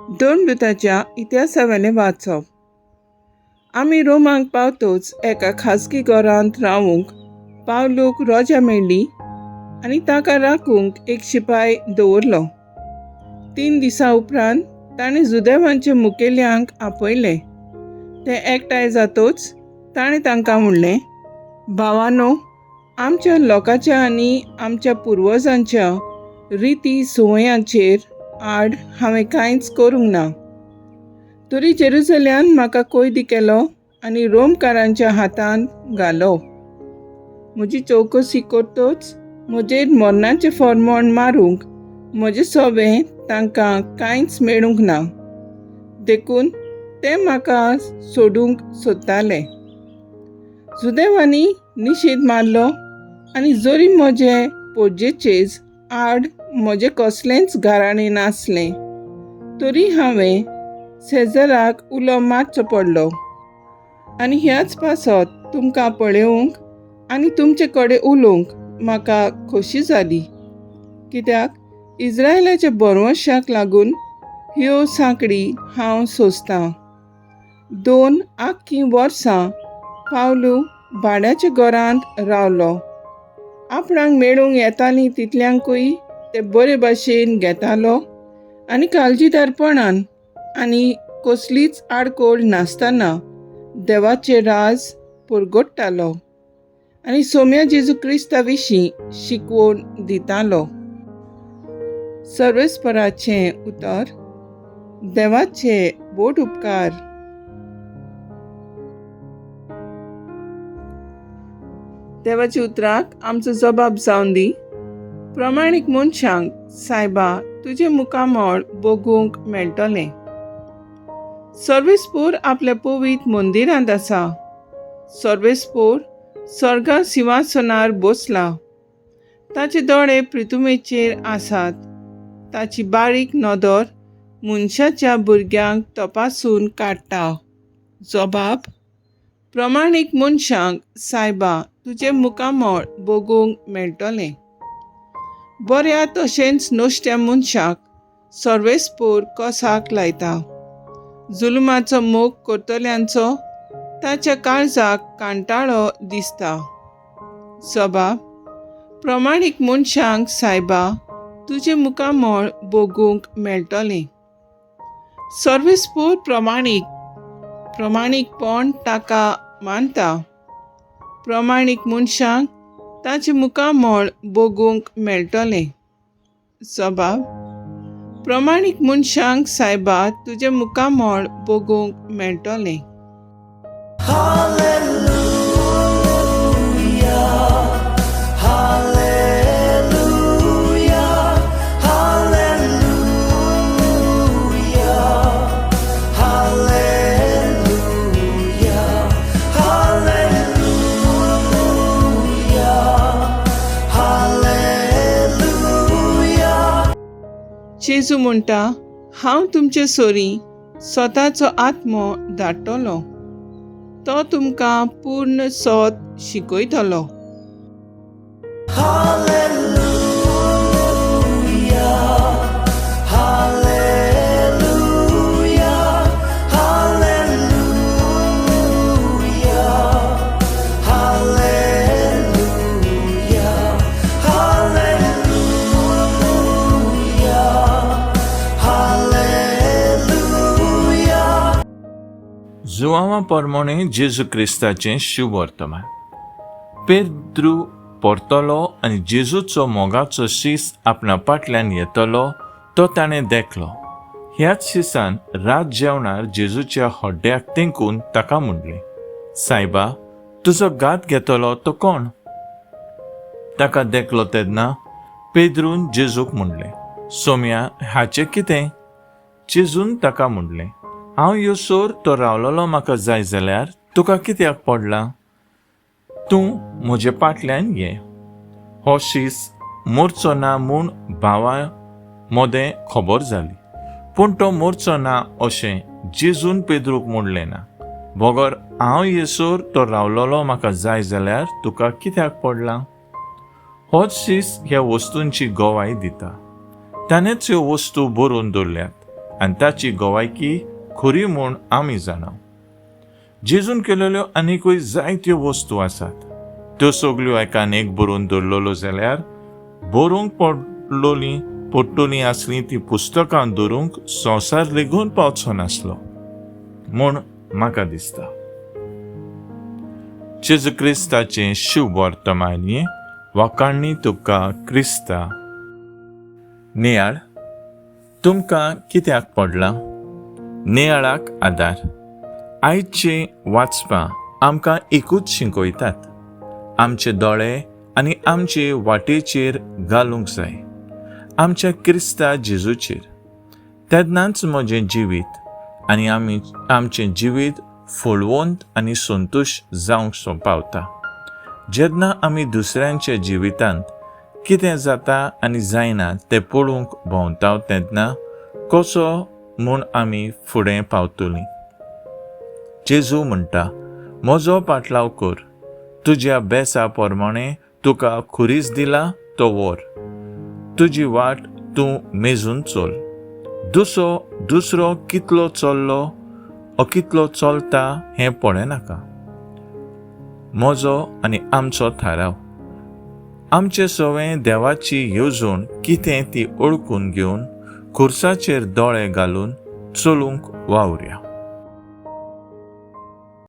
दोन दुताच्या इतिहासावेलें वाचप. आमी रोमाक पावतच एका खाजगी घरांत रावूंक पावलूक रोजा मेळ्ळी आनी ताका राखूंक एक शिपाय दवरलो. 3 दिसां उपरांत ताणें जुदेवांच्या मुखेल्यांक आपयले. ते एकठांय जातच ताणें तांकां म्हणलें, भावानो, आमच्या लोकांच्या आनी आमच्या पुर्वजांच्या रिती संवयांचेर आड हांवें कांयच करूंक ना. तरी जेरुजल्यान म्हाका कैदी केलो आनी रोमकारांच्या हातांत घालो. म्हजी चवकशी करतच म्हजेर मरणाचें फॉर्मोण मारूंक म्हजें सोबें तांकां कांयच मेळूंक ना, देखून ते म्हाका सोडूंक सोदताले. जुदेवांनी निशेध मारलो आनी जरी म्हजे पोजेचेज आड म्हजें कसलेंच घराणें नासलें तरी हांवें सेजराक उलो मारचो पडलो. आनी ह्याच पासत तुमकां पळोवंक आनी तुमचे कडेन उलोवंक म्हाका खोशी जाली, कित्याक इज्रायलाच्या बरवंशाक लागून ह्यो सांकडी हांव सोंसतां. 2 आख्खीं वर्सां पावलू भाड्याच्या घरांत रावलो. आपणाक मेळूंक येतालीं तितल्यांकूय ते बरे भाशेन घेतालो आनी काळजीदारपणान आनी कसलीच आडकोळ नासतना देवाचें राज पुरगोट्टालो आनी सोम्या जेजू क्रिस्ता विशीं शिकवण दितालो. सर्वेस्पराचें उतर. देवाचे बोट उपकार. देवाच्या उतराक आमचो जबाब जावन दी. प्रमाणीक मनशांक सायबा तुजें मुखामळ बगूंक मेळटलें. सर्वेस्पोर आपल्या पवित्र मंदिरांत आसा. सर्वेस्पोर स्वर्गा सिंहासनार बसला. ताचे दोळे पृथुमेचेर आसात. ताची बारीक नदर मनशाच्या भुरग्यांक तपासून काडटा. जबाब: प्रमाणीक मनशांक सायबा तुजें मुखामळ बगूंक मेळटलें. बऱ्या तशेंच नश्ट्या मनशाक सर्वेस्पोर कसाक लायता. जुलुमाचो मोग करतल्यांचो ताच्या काळजाक कांटाळो दिसता. जबाब: प्रमाणीक मनशांक सायबा तुजें मुखामळ बगूंक मेळटलें. सर्वेस्पोर प्रमाणीक प्रमाणीकपण ताका मानता. प्रमाणीक मनशांक ताचें मुखामळ बगूंक मेळटलें. जबाब: प्रमाणीक मनशांक सायबा तुजें मुखामळ बगूंक मेळटलें. जेजू म्हणटा, हांव तुमचे सोरी स्वताचो आत्मो धाडटलो, तो तुमकां पूर्ण सोद शिकयतलो. जुआंवा परमोणे जेजू क्रिस्ताचें शुभवर्तमान. पेद्रू परतलो आनी जेजूचो मोगाचो शीस आपणा फाटल्यान येतलो तो ताणें देखलो. ह्याच शिसान रात जेवणार जेजूच्या हड्ड्याक तेंकून ताका म्हणलें, सायबा, तुजो घात घेतलो तो कोण? ताका देखलो तेन्ना पेद्रून जेजूक म्हणलें, सोम्या, हाचें कितें? जेजून ताका म्हणलें, हांव योसर तो रावलोलो म्हाका जाय जाल्यार तुका कित्याक पडला? तूं म्हजे फाटल्यान ये. हो शीस मोरचो ना म्हूण भावा मोदें खबर जाली, पूण तो मोरचो ना अशें जेजून पेद्रूक म्हणलें ना, बगर हांव येसर तो रावलोलो म्हाका जाय जाल्यार तुका कित्याक पडला? होच शीस ह्या वस्तूंची गवाय दिता. ताणेंच ह्यो वस्तू बरोवन दवरल्यात आनी ताची गवायकी खरी म्हूण आमी जाणा. जेजून केलेल्यो आनीकूय जायत्यो वस्तू आसात. त्यो सगल्यो एकान एक बरोवन दवरलेल्यो जाल्यार बरोवंक पडटलीं आसलीं ती पुस्तकां दवरूंक संवसार लेगून पावचो नासलो म्हूण म्हाका दिसता. जेजू क्रिस्ताचें शुभ वर्तमान हें. वाखाणणी तुका क्रिस्ता. नियाळ तुमकां कित्याक पडलां? नियाळाक आदार. आयचीं वाचपां आमकां एकूच शिकयतात. आमचे दोळे आनी आमचे वाटेचेर घालूंक जाय, आमच्या क्रिस्ता जेजूचेर. तेन्नाच म्हजें जिवीत आनी आमी आमचें जिवीत फळवंत आनी संतोश जावंक पावता, जेन्ना आमी दुसऱ्यांच्या जिवितांत कितें जाता आनी जायना तें पळोवंक भोंवता, तेन्ना कसो म्हूण आमी फुडें पावतलीं? जेजू म्हणटा, म्हजो पाटलाव कर. तुज्या बेसा प्रमाणें तुका खुरीस दिला तो व्हर. तुजी वाट तूं मेजून चल. दुसरो कितलो चल्लो ओ कितलो चलता हें पळयनाका. म्हजो आनी आमचो थाराव, आमचे सवें देवाची येवजण कितें ती ओळखून घेवन खुर्साचेर दोळे घालून चलूंक वावुरया.